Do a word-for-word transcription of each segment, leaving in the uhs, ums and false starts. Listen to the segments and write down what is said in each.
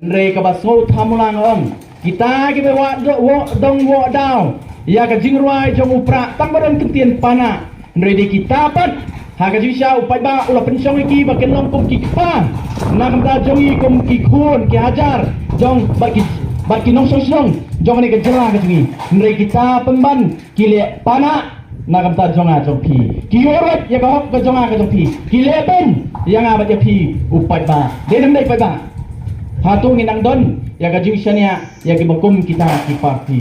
Hynrei kaba sngewthuh mula nga ong, kita kiba wad do-, wad dong wad daw ïa ka jingrwai jong u Prah tang ba don kyntien Panah. Hynrei dei kita pat, ha ka jingshisha u paidbah u la pynshong ïa ki ba kin long kum ki kpa na ka bynta jong ngi, kum ki khun ki hajar jong bad ki, bad ki nongshong shnong jong kane ka jylla ka jong ngi. Hynrei kita pynban ki leh Panah na ka bynta jong nga jong phi. Ki ïoh rat ïa ka hok ka jong nga ka jong phi. Ki leh beiñ ïa nga bad ïa phi u paidbah. Dei ne ym dei paidbah? Hato ngin nang don ïa ka jingshaniah ïa kiba kum kita ki party?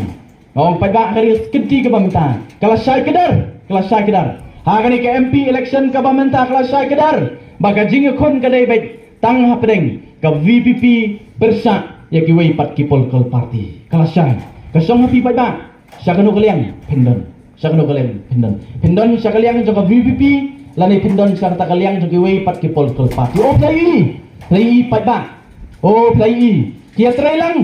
Nga ong paidbah, ha kane ka kynti kaba mynta ka la shai kdar, ka la shai kdar. Ha kane ka M P election kaba mynta ka la shai kdar ba ka jingïakhun ka dei beit tang hapdeng ka V P P pyrshah ïa kiwei pat ki political party. Ka la shai. Ka shong ha phi paidbah, sha kano ka liang phin don? Sha kano ka liang phin don? Phin don sha ka liang jong ka V P P lane phin don sha kata ka liang jong kiwei pat ki political party? O phi la ïohi, phi la ïohi paidbah. O phi la ïohi. Ki ïatrei lang.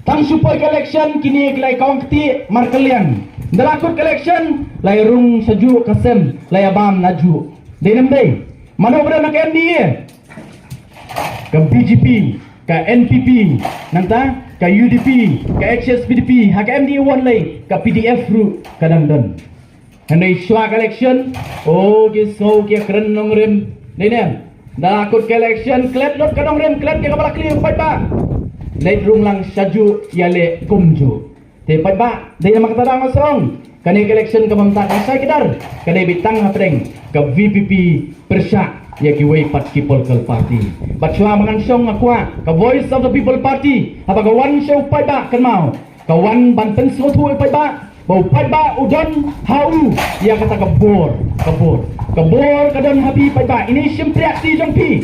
Tang shu poi ka election kine ki la ïakawang kti markylliang. Ynda la kut ka election la ïarung shajuh ka sem, la ïabam najuh. Dei ne ym dei? Mano ba don ha ka M D A? Ka B J P, ka N P P, nangta ka U D P, ka H S P D P, ha ka M D A wan lei ka P D F ruh ka dang don. Hynrei shuwa ka election, o ki sngew ki ïakren nongrim. Dei ne ym? Ynda la kut ka election, klet lut ka nongrim, klet ïa kaba la kylli u paidbah. Leit rung lang shajuh, ïaleh kumjuh. Te paidbah, dei namar kata da nga ong, kane ka election kaba mynta ka shai kdar, ka dei beit tang hapdeng ka V P P pyrshah ïa kiwei pat ki political party. Bad shuwa ba ngan shong nga kwah ka Voice of the People Party, haba ka wan sha u paidbah, kynmaw, ka wan ban pynsngewthuh ïa u paidbah ba u paidbah u don ha u ïa kata ka bor, ka bor. Ka bor ka don ha phi paidbah. Ine i shympriahti jong phi,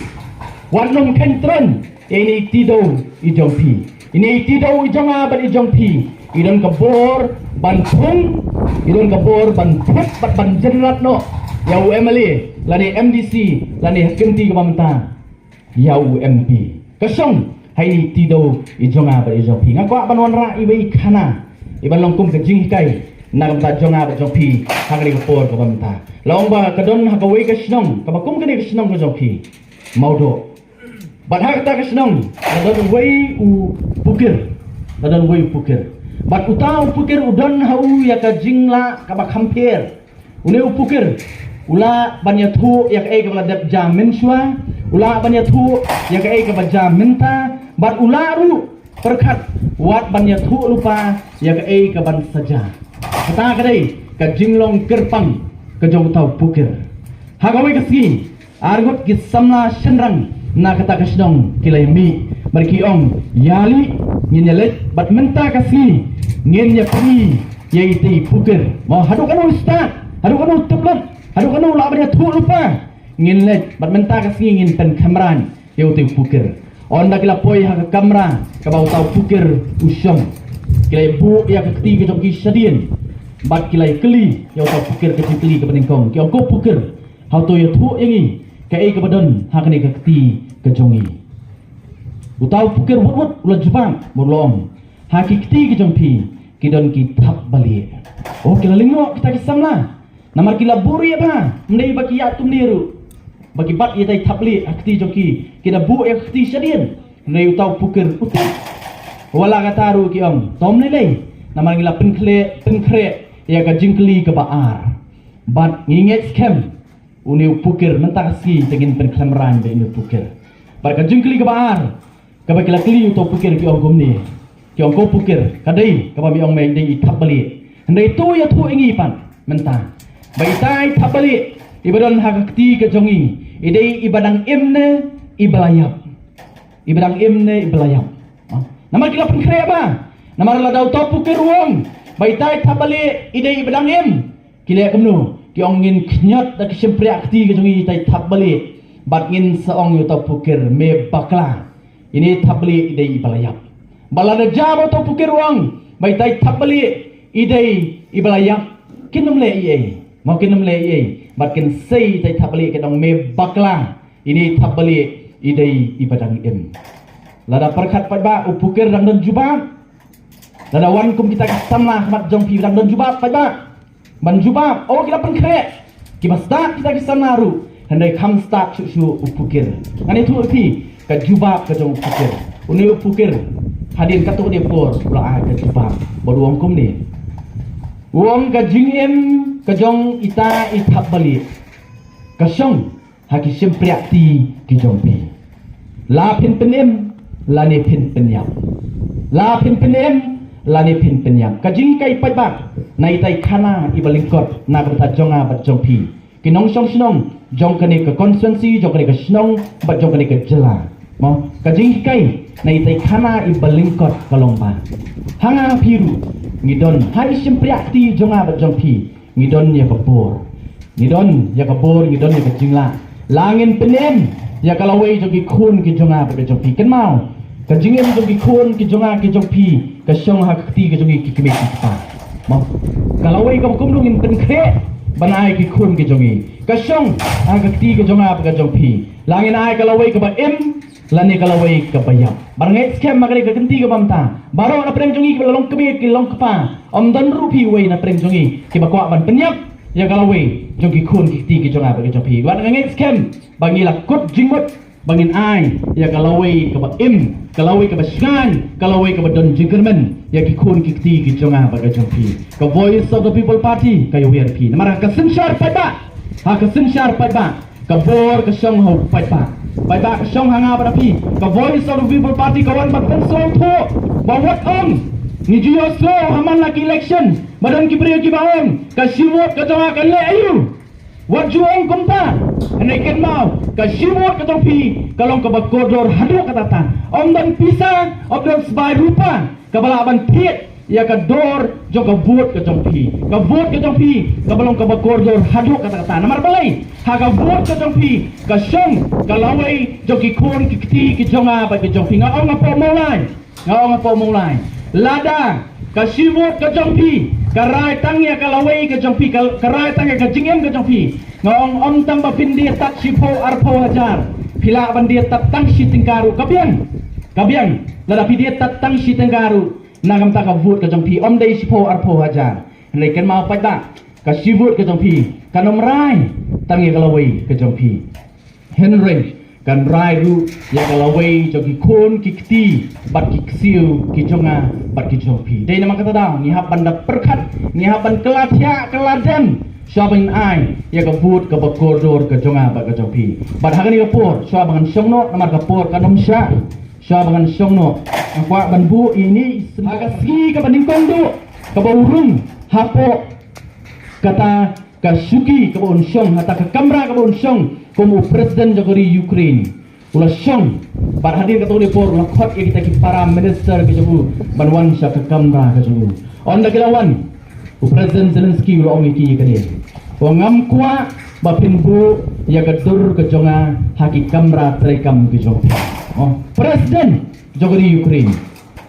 wat nym kheiñ tron ïa ine i tidew i jong phi. Ine i tidew i jong nga bad i jong phi, i don ka bor ban thung, i don ka bor ban thut bad ban jynrat noh ïa u M L A lane M D C lane ha kynti kaba mynta ïa u M P. Ka shong ha ine i tidew i jong nga bad i jong phi. Nga kwah ban wanrah iwei i khana, i ban long kum ka jinghikai na ka bynta jong nga bad jong phi ha kane ka por kaba mynta. La ong ba ka don ha kawei ka shnong kaba kum kane ka shnong ka jong phi, Mawdoh. Bad ha kata ka shnong la don uwei u pukir. La don uwei u pukir. Bad uta u pukir u don ha u ïa ka jinglah kaba kham pher. Une u pukir u lah ban ïathuh ïa kaei kaba la dep jia mynshuwa, u lah ban ïathuh ïa kaei kaba jia mynta, bad u lah ruh pyrkhat wat ban ïathuh lypa ïa kaei kaban sa jia. Kata ka dei ka jinglong kyrpang ka jong uta u pukir. Ha kawei ka sngi, ar ngut ki samla shynrang na kata ka shnong ki la ïamih bad ki ong, ïa leh, ngin ïaleit bad mynta ka sngi ngin ïapyni ïa itei i pukir. Mo, haduh kano i stad, haduh kano i tip lut, haduh kano u lah ban ïathuh lypa, ngin leit bad mynta ka sngi ngin pynkhlem raiñ ïa utei u pukir. Ynda ki la poi ha ka kamra kaba uta u pukir u shong, ki la ïabuh ïa ka kti ka jong ki shadien bad ki la ïakylli ïa uta u pukir ka jingkylli kaba nyngkong. Ki ong, ko pukir, hato ïathuh ïa ngi kaei kaba don ha kane ka kti ka jong ngi? Uta u pukir wut wut u la jubab bad u la ong, ha ki kti ka jong phi ki don ki thapbalieh. O, ki la lyngngoh kita ki samla. Namar ki la buhrieh bha, ym dei ba ki ïaid kumne ruh ba ki bat ïa itai i thapbalieh ha kti jong ki, ki da buh ïa ka kti shadien. Hynrei uta u pukir u tip. Wat la kata ruh ki ong, to ym lei lei, namar ngi la pynkhleh, pynkhreh ïa ka jingkylli kaba ar. Bad ngi ngeit skhem une u pukir, mynta ka sngi te ngin pynkhlem raiñ bad une u pukir. Bad ka jingkylli kaba ar kaba ki la kylli uta u pukir, ki ong kumne, ki ong, ko pukir, ka dei kaba me ong me dei i thapbalieh. Hynrei to ïathuh ïa ngi pat mynta ba itai i thapbalieh iba don ha ka kti ka jong ngi i dei iba dang im ne iba la ïap? Iba dang im ne iba la ïap? Ha? Namar ki la pynkhreh bha. Namar lada uta u pukir u ong ba itai i thapbalieh i dei iba dang im, ki leh kumno? Ki ong, ngin khñiot da ki shympriahkti ka jong ngi itai i thapbalieh bad ngin sa ong ïa uta u pukir, me bakla, ine i thapbalieh i dei iba la ïap. Bad lada jia ba uta u pukir u ong ba itai i thapbalieh i dei iba la ïap, kin ym leh ei ei. Mo, kin ym leh ei ei. Bad kin sei itai i thapbalieh, kin ong, me bakla, ine i thapbalieh i dei iba dang im. Lada pyrkhat paidbah, u pukir dang don jubab. Lada wan kum kita ki samla ha khmat jong phi, dang don jubab paidbah ban jubab. O, ki la pynkhreh, kiba stad kita ki samla ruh, hynrei kham stad shuh shuh u pukir. Ngan ïathuh ïa phi ka jubab ka jong u pukir. Une u Pukir, hadien katto katne por u la ai ka jubab bad u ong kumne. U ong ka jingim ka jong ita i thapbalieh ka shong ha ki shympriahkti ki jong phi. La phin pynim lane phin pynïap. La phin pynim lane phin pynïap. Ka jinghikai paidbah na ita i khana iba lyngkot na ka bynta jong nga bad jong phi, ki nongshong shnong jong kane ka constituency, jong kane ka shnong bad jong kane ka jylla. Mo, ka jinghikai na ita i khana iba lyngkot ka long ba ha nga ha phi ruh ngi don, ha i shympriahkti jong nga bad jong phi ngi don ïa ka bor. Ngi don ïa ka bor, ngi don ïa ka jinglah. La ngin pynim ïa ka lawei jong ki khun ki jong nga bad ka jong phi. Kynmaw, ka jingim jong ki khun ki jong nga ki jong phi ka shong ha ka kti ka jong ngi ki kmie ki kpa. Mo, ka lawei kaba kumno ngin pynkhreh ban ai ki khun ki jong ngi ka shong ha ka kti ka jong nga bad ka jong phi. La ngin ai ka lawei kaba im lane ka lawei kaba ïap. Bad nga ngeit skhem ha kane ka kynti kaba mynta, baroh na pdeng jong ngi kiba la long kmie ki long kpa, ym don ruh phi uwei na pdeng jong ngi kiba kwah ban pynïap ïa ka lawei jong ki khun ki kti ki jong nga bad ki jong phi. Bad nga ngeit skhem ba ngi la kut jingmut ba ngin ai ïa ka lawei kaba im, ka lawei kaba shngaiñ, ka lawei kaba don jingkyrmen ïa ki khun ki kti ki jong nga bad ki jong phi. Ka Voice of the People Party ka ïawer ïa phi. Namar ha ka synshar paidbah, ha ka synshar paidbah, ka bor ka shong ha u paidbah. Paidbah ka shong ha nga bad ha phi. Ka Voice of the People Party ka wan ban pynsngewthuh ba wat ong ngi ju ïohsngew ha man la ki election ba don ki briew kiba ong ka shi vote ka jong nga kan leh aïu. Wat ju ong kumta. Hynrei kynmaw, ka shi vote ka jong phi ka long kaba kordor haduh katta katta. Ym don pisa, ym don sbai rupa kaba lah ban thied ïa ka dor jong ka vote ka jong phi. Ka vote ka jong phi kaba long kaba kordor haduh katta katta. Namar balei? Ha ka vote ka jong phi ka shong ka lawei jong ki khun ki kti ki jong nga bad ki jong phi. Nga ong hapoh Mawlai, nga ong hapoh Mawlai, lada ka shi vote ka jong phi ka rai tang ïa ka lawei ka jong phi, ka, ka rai tang ïa ka jingim ka jong phi, nga ong ym tang ba phin die tad shiphew arphew hajar, phi lah ban die tad tang shi tyngka ruh ka biang. Ka biang, lada phi die tad tang shi tyngka ruh na ka bynta ka vote ka jong phi, ym dei shiphew arphew hajar. Hynrei kynmaw paidbah, ka shi vote ka jong phi kan ym rai tang ïa ka lawei ka jong phi, hynrei kan rai ruh ïa ka lawei jong ki khun ki kti bad ki ksiew ki jong nga bad ki jong phi. Dei namar kata daw ngi hap ban da pyrkhat, ngi hap ban kylla thiah kylla dem shuwa ban ai ïa ka vote kaba kordor ka jong nga bad ka jong phi. Bad ha kane ka por shuwa ba ngan shong noh, namar ka por kan ym shah, shuwa ba ngan shong noh, nga kwah ban buh ïa ine i snem ha ka sngi kaba nyngkong duh kaba u rung hapoh kata ka shuki kaba un shong, ha kata ka kamra kaba un shong kum u president jong ka ri Ukraine. U la shong bad hadien katto katne por u la khot ïa kita ki para minister ki jong u ban wan sha ka kamra ka jong u. Ynda ki la wan, u President Zelensky u la ong ïa ki ïa kane, u ong ngam kwah ba phin buh ïa ka dur ka jong nga ha ki kamra treikam ki jong phi. Oh, President jong ka ri Ukraine.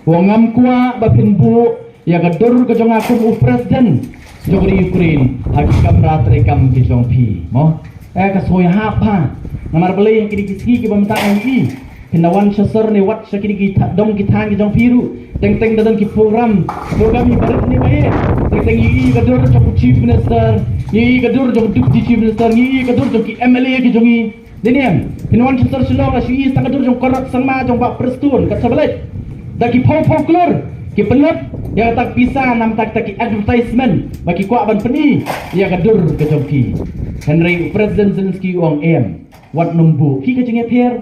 U ong ngam kwah ba phin buh ïa ka dur ka jong nga kum u president jong ka ri Ukraine ha ki kamra treikam ki jong phi. Mo, eh, ka sngewhap bha. Namar balei ha kine ki sngi kiba mynta nga ïohi, phin da wan sha sor ne wat sha kine ki tha-, dong ki thaiñ ki jong phi ruh, teng teng da don ki program, program iba rit ne iba ïeit. Teng teng ngi ïohi ka dur jong u Chief Minister, ngi ïohi ka dur jong u Deputy Chief Minister, ngi ïohi ka dur jong ki M L A ki jong ngi. Dei ne em, phin wan sha sor Shillong la shu ïohi tang ka dur jong Conrad Sangma, jong Bah Prestone, kat sa ba leit da ki phew phew klur ki pynlut ïa kata ka pisa na bynta kita ki advertisement ba ki kwah ban pyni ïa ka dur ka jong phi. Hynrei u President Zelensky u ong em, wat nym buh. Ki, ka jingïapher,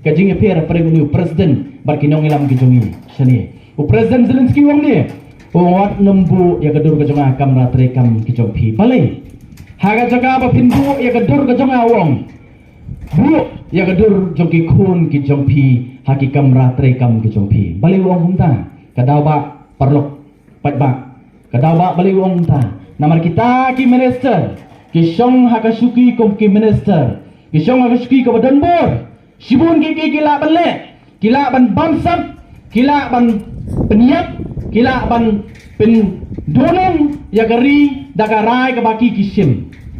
ka jingïapher hapdeng une u president bad ki nongïalam ki jong ngi shane. U President Zelensky u ong ne, u ong wat nym buh ïa ka dur ka jong nga ha kamra treikam ki jong phi. Balei? Ha ka jaka ba phin buh ïa ka dur ka jong nga, u ong buh ïa ka dur jong ki khun ki jong phi ha ki kamra treikam ki jong phi. Balei u ong kumta? Ka daw ba, paralok paidbah, ka daw ba balei u ong kumta? Namar kita ki minister ki shong ha ka shuki kum ki minister, ki shong ha ka shuki kaba don bor. Shibun ki, ki, ki lah ban leh, ki lah ban bamsap, ki lah ban pynïap, ki lah ban pyndonong ïa ka ri da ka rai kaba ki, ki shim.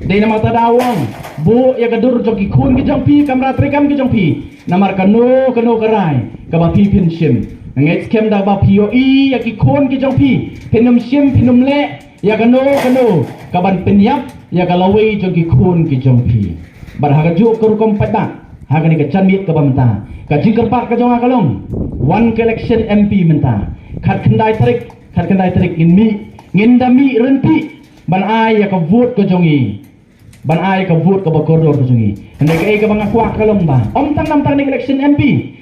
Dei namar kata daw u ong buh ïa ka dur jong ki khun ki jong phi ha kamra treikam ki jong phi. Namar kano kano ka rai kaba phi phin shim, nga ngeit skhem da ba phi ïohi ïa ki khun ki jong phi, phin ym shim, phin ym leh ïa kano kano kaban pynïap ïa ka lawei jong ki khun ki jong phi. Bad ha kajuh ka rukom paidbah, ha kane ka janmiet kaba mynta, ka jingkyrpad ka jong nga ka long, Wan ka election M P mynta. Khatkhyndai tarik, khatkhyndai tarik ngin mih, ngin da mih ryntih ban ai ïa ka vote ka jong ngi. Ban ai ka vote kaba kordor ka jong ngi. Hynrei kaei kaba nga kwah ka long ba ym tang namar tang election M P,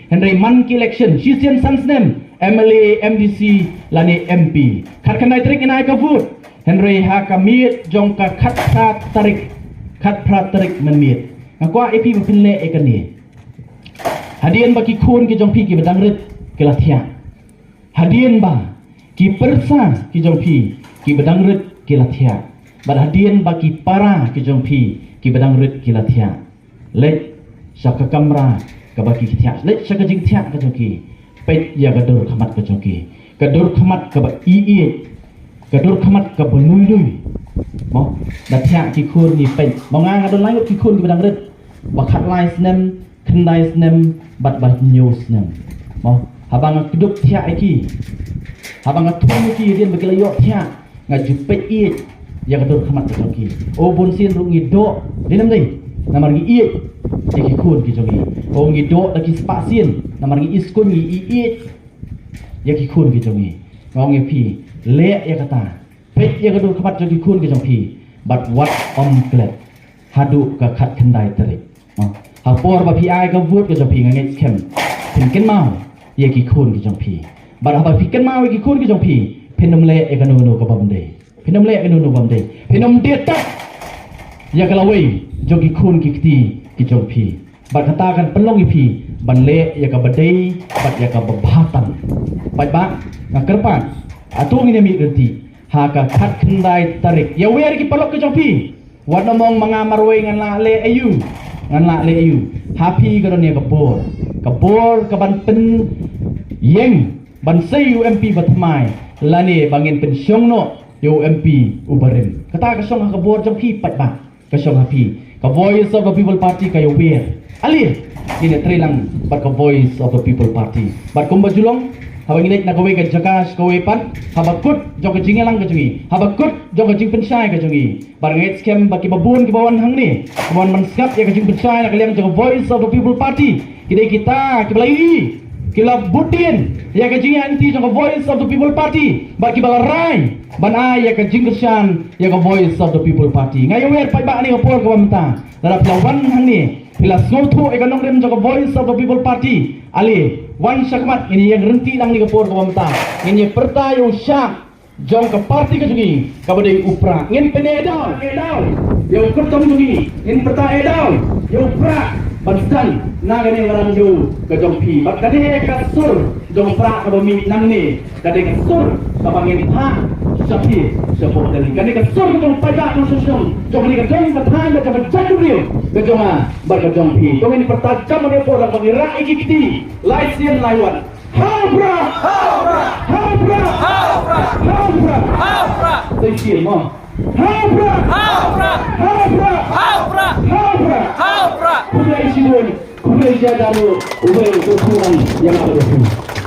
hynrei man ki election shisien san snem, M L A, M D C lane M P. Khatkhyndai tarik ngin ai ka vote. Hynrei ha ka miet jong ka khatphra tarik, khatphra tarik mynmiet, nga kwah ïa phi ba phin leh ïa kane. Hadien ba ki khun ki jong phi kiba dang rit ki la thiah. Hadien ba ki pyrsa ki jong phi kiba dang rit ki la thiah. Bad hadien ba ki para ki jong phi kiba dang rit ki la thiah. Leit sha ka kamra kaba ki thiah. Leit sha ka jingthiah ka jong ki. Peit ïa ka dur khmat ka jong ki. Ka dur khmat kaba ïeit. Ka dur khmat kaba lui lui. Mo, da thiah ki khun ngi peit. Mo, nga nga don lai ngut ki khun kiba dang rit. Ba khatlai snem, khyndai snem, bad ba hynñiew snem. Mo, haba nga kdup thiah ïa ki, haba nga thung ïa ki hadien ba ki la ïoh thiah, nga ju peit ïeit ïa ka dur khmat ka jong ki. O, bunsien ruh ngi doh, dei nam dei? Namar ngi ïeit ïa ki khun ki jong ngi. O, ngi doh da ki spah sien, namar ngi iskul ngi ïeit ïa ki khun ki jong ngi. Nga ong ïa phi, leh ïa kata. Peit ïa ka dur khmat jong ki khun ki jong phi. Bad wat ym klet haduh ka khatkhyndai tarik. Ha por ba phi ai ka vote ka jong phi, nga ngeit skhem phin kynmaw ïa ki khun ki jong phi. Bad haba phi kynmaw ïa ki khun ki jong phi, phin ym leh ïa kano kano ka bym dei. Phin ym leh ïa kano kano bym dei. Phin ym dei tak ïa ka lawei jong ki khun ki kti ki jong phi. Bad kata kan pynlong ïa phi ban leh ïa kaba dei bad ïa kaba bha tam. Paidbah, nga kyrpad, hato ngin ïa mih ryntih ha ka khatkhyndai tarik. Ïa wer ki paralok ki jong phi. Wat nym ong ma nga marwei ngan lah leh aïu, ngan lah leh aïu. Ha phi ka don ïa ka bor, ka bor kaban pynïeng ban sei u M P ba thymmai lane ba ngin pynshong noh ïa u M P u barim. Kata ka shong ha ka bor jong phi, paidbah. Ka shong ha phi. Ka Voice of the People Party ka ïa wer. Ale, ngin ïa trei lang bad ka Voice of the People Party. Bad kumba ju long, haba ngi leit na kawei ka jaka sha kawei pat, haba kut jong ka jingïalang ka jong ngi, haba kut jong ka jingpynshai ka jong ngi. Bad nga ngeit skhem ba kiba bun kiba wan hangne, kiba wan ban sngap ïa ka jingpynshai na ka liang jong ka Voice of the People Party, ki dei kita kiba la ïohi, kiba la bud dien ïa ka jingïaid lynti jong ka Voice of the People Party, bad kiba la rai ban ai ïa ka jingkyrshan ïa ka Voice of the People Party. Nga ïa wer paidbah, ha kane ka por kaba mynta, lada phi la wan hangne, phi la sngewthuh ïa ka nongrim jong ka Voice of the People Party, ale, wan shakhmat, ngin ïa ryntih lang ha kane ka por kaba mynta. Ngin ïa pyrta ïa u shap jong ka party ka jong ngi kaba dei u Prah. Ngin pyneh daw, eh daw ïa u kyrtong jong ngi. Ngin pyrta eh daw ïa u Prah ban sdang na kane ka rangïew ka jong phi. Bad kane ka sur jong u Prah kaba mih nangne, ka dei ka sur kaba ngin phah sha phi shapoh Delhi. Kane ka sur ka jong u paidbah nongshong shnong jong kane ka dong ka thaiñ, ka jong ka jaitbynriew ka jong nga bad ka jong phi. To ngin pyrta jam ha kane ka por kaba ngi rah ïa ki kti lai sien lai wat. Ha u Prah! Ha u Prah! Ha u Prah! Ha u Prah! Thank you, Mom. Ha u Prah! Ha u Prah! Ha u Prah! Ha u Prah! Khublei shibun, khublei shibun, uwei u Prah ïa nga ba dei.